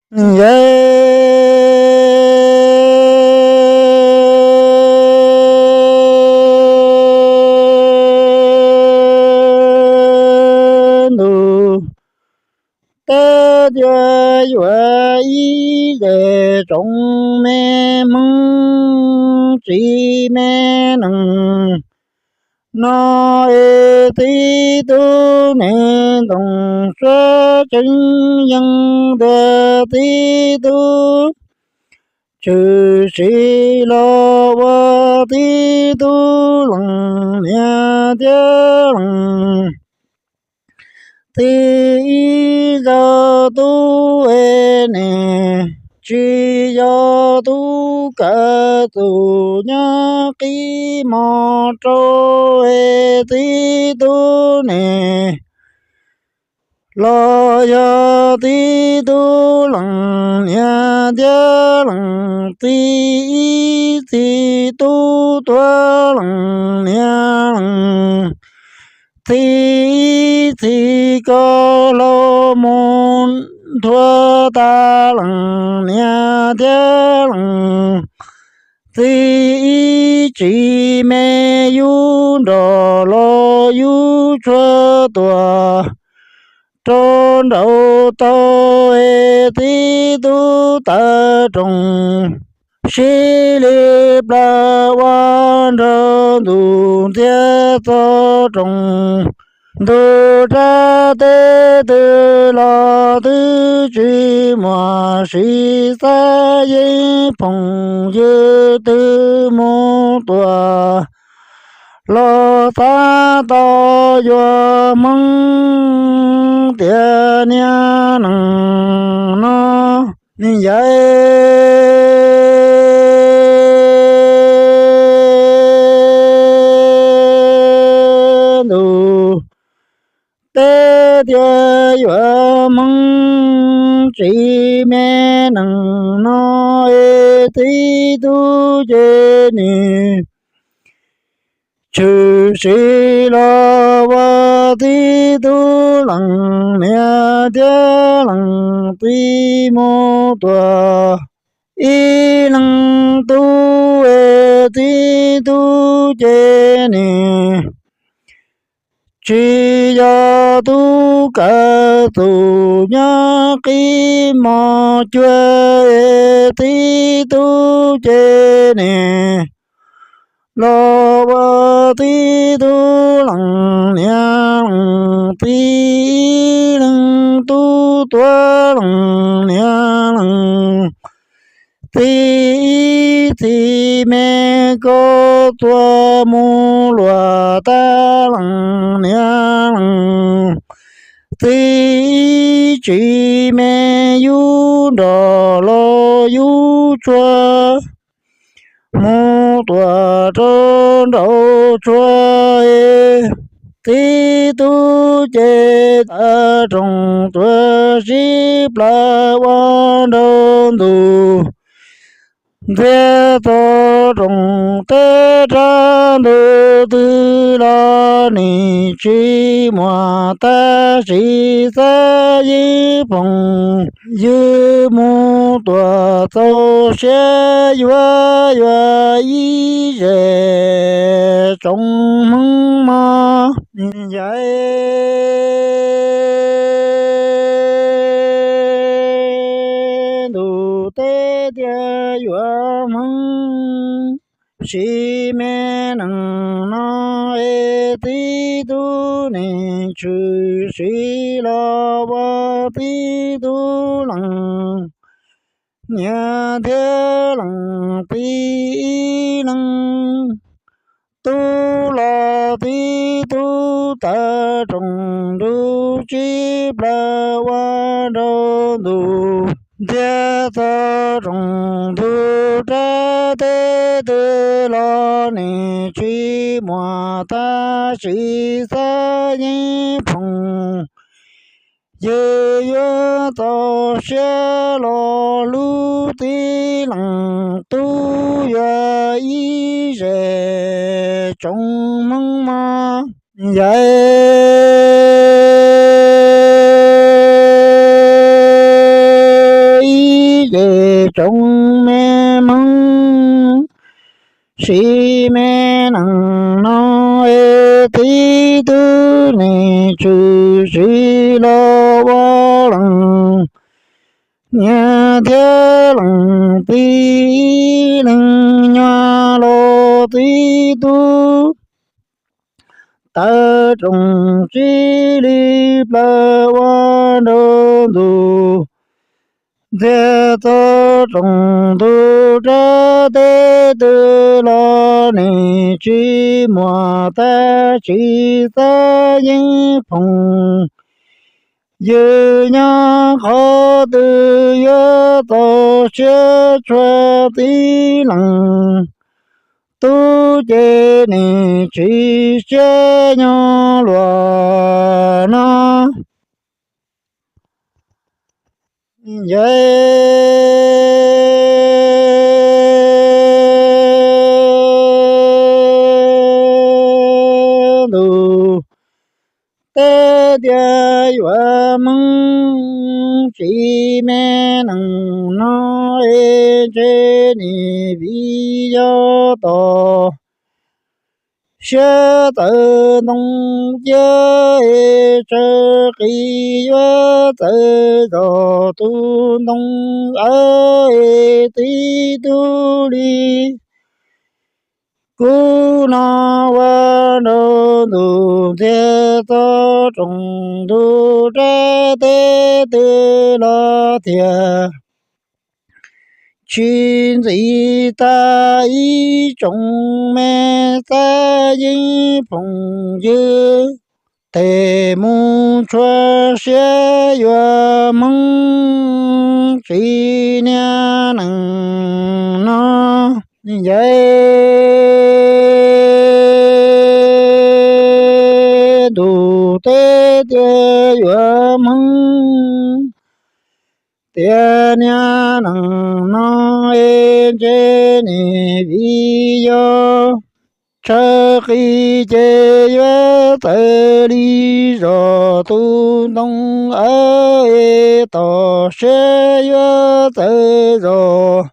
Yawg ntuj, teb tias yuav ib zes tsoom me hmoob tsis me nees no es tib tug niag ntoo suab tseeb yeej tias tib tug tshwm sim los ua tib tug leej niam thiab leej txiv. Ib zaug tub es nim tsis yog tub kawm txuj nyob qib mos rau es tib tug nim los yog tib tug leej niam thiab leej txiv. Ib txhis tub tuav leej niam leej txiv, ib txhis koj laus mus nthua tas leej niam thiab leej txiv. Ib tsis me yus nrog los yus tsuag tuaj rau nraud tau es tib tug tawv roos sib li plaws ua nraug ntuj ntxiag txog roos ntug rab teb twg los twb tsis muaj siv xav yeej phoom ywg twg mus tuaj los xav tau yuav hmoob tias niag neeg no yawg ntuj, teb tias yuav hmoob tsis me nees no es tib tug ces nim tshwm sim los ua tib tug leej niam thiab leej txiv mus tuaj ib leeg tub es tib tug ces nim tsis yog tub kawm txuj nyob qib mos cuag es tib tug ces nim los ua tib tug leej niam leej txiv. Ib leeg tub tuav leej niam leej txiv, ib txhis me koj tuaj mus luag tas leej niam leej txiv. Ib tsis me yus nrog los yus tsuag mus tuaj rau nraud tsuag es tib tug ces tawv roos tuaj sib plaws ua nraug ntuj ntxiag txog roos teb rab ntug twg los nim tsis muaj tab sis xav yeej phoom ywg mus tuaj txaus siab yuav yuav ib zes tsoom hmoob mog yawg ntuj. Teb tias yuav hmoob tsis me nees no es tib tug nim tshwm sim los ua tib tug leej niam thiab leej txiv. Ib leeg tub los tib tug tawv roos ntuj sib plaws ua nraug ntuj ntxiag txog roos ntug rab teb twg los nim tsis muaj tab sis xav yeej phoom ywg yuav txaus siab los hlub tib leej tub yuav ib zes tsoom hmoob mog yawg. tsoom me Hmoob, tsis me neeg no es tib tug nim tshwm sim los ua leej niam thiab leej txiv, ib leeg nyuag los tib tug tawv rooj tsis li plaws ua nraug ntuj. Ntxias txog tsoom ntug rab teb twg los nim tsis muaj tab tsis xav yeej phooj ywg nyob qhov twg yuav txaus siab tshua tib leeg tub ces nim tsis siab nyob luag no. Ncaim ntuj teb tias yuav Hmoob, tsis me neeg no es ntshe nim vim yog tos siab txawv ntoo ciab es tsawg qis yuav txawv zog tus ntoo awb es tib tug li kuv no ua nraug ntuj. Ntxias txog tsoom ntug rab teb twg los tiag tsis ntxim tas ib tsoom me xav yeej phooj ywg, tes mus tshua siab yuav Hmoob, tsis niag neeg no. Ncaim ntuj teb tias yuav Hmoob, tias niag neeg no es ntshe nim vim yog tsawg qis ces yuav txawv li zog tus ntoo awb es tos siab yuav txawv zog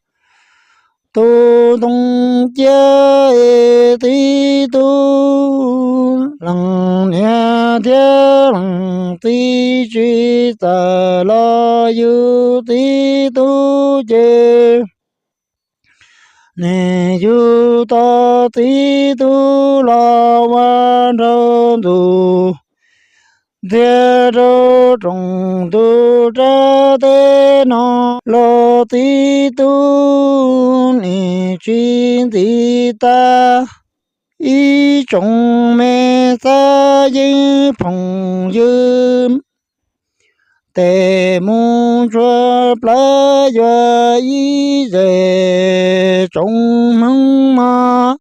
tus ntoo ciab es tib tug leej niam thiab leej txiv tsis txawj los yug tib tug ces nim yug tau tib tug los ua nraug ntuj. Ntxias rau tsoom ntug rab teb no los tib tug nim tsis ntxim tas ib tsoom me xav yeej phooj ywg, tes mus tshua plaws yuav ib zes tsoom Hmoob mog.